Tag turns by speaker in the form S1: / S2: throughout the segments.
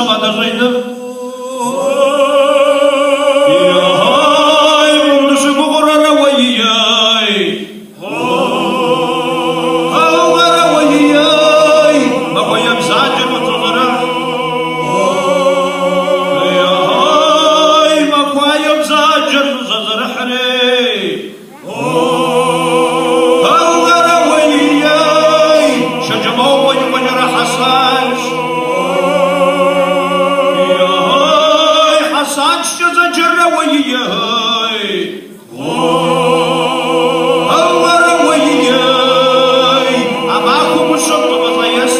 S1: гущэм адэщӏэиным. Ей, дыщыгугъурэрэ уэией. Ауэрэ уэией, махуэ бзаджэр къытщӏозэрыхь. Ей, махуае бзаджэр щӏызэзэрыхьрей. Ауэрэ уэией, Шэджэмокъуэ и къуэкӏэрэ Хьэсанш. Ей, Хьэсаншкӏэ зэджэрэ уэией. Ауэрэ уэией, а махуэ гущэм лӏы фӏыцӏэ ес.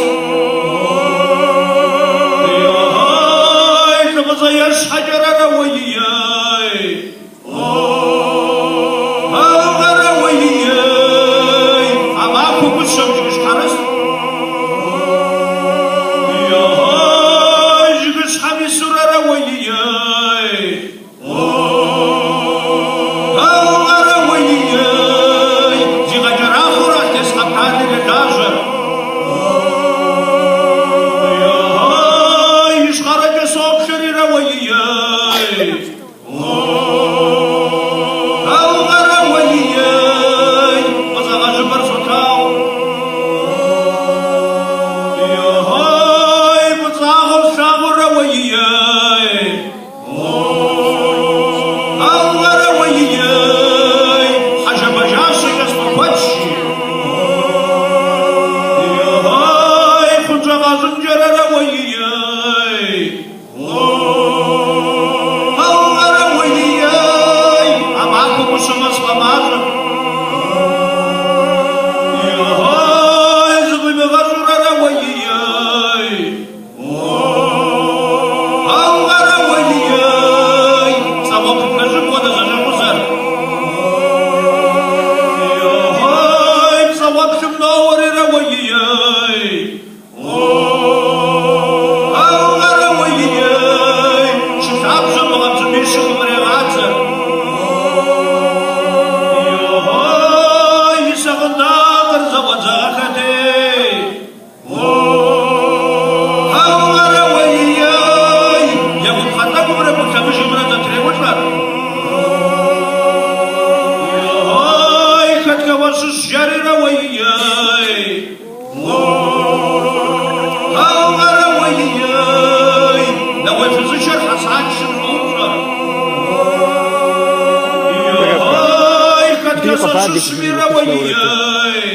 S1: Ей, лӏы фӏыцӏэ ес щхьэкӏэрэ уэией. Ауэрэ уэией, а махуэ гущэм жыгыщхьэрыс. Ей, жыгыщхьэм исурэрэ уэией. Ауэрэ уэией, зигъэкӏэрахъуэурэ алътес къэпталыр елажьэр. Ей, ищхъэрэкӏэ соплъэрирэ уэией. Ауэрэ уэией, фӏыцӏагъэ щӏыпӏэр солъагъу. Ей, фӏыцӏагъэу слъагъурэ уэией. Ауэрэ уэией, хьэжэбажащэкӏэ сфӏэкуэдщ, жи. Ей, хъунщӏэ къащӏынкӏэрэрэ уэией. Ауэрэ уэией, а махуэ гущэмэ сфӏэмащӏэ. Ей, зыкъуимыгъэщӏурэрэ уэией. Ауэрэ уэией, пцӏэгъуэплъ нэщӏым хуэдэ зэщӏэкъузэр. Ей, пцӏэгъуэплъым ноуэрирэ уэией. Ауэрэ уэией, чы лъабжьэм бгъэбзумищыр къыфӏрегъадзэ. Ей, и сэгъындакъыр зэфӏэдзагъэхэтей. Ауэрэ уэией, екӏу пхъэтӏэкӏумрэ гулъэмыжымрэ зэтреулӏэр. Ей, хэтхэ уащыщ жарирэ уэией. Ауэрэ уэией, нэгъуей фызышэр Хьэсаншым щӏоупщӏэр. Ей, хэтхэ
S2: Ди хъыбар
S1: сащыщмирэ
S2: дыхуэзыхуэурэ.
S1: уэией.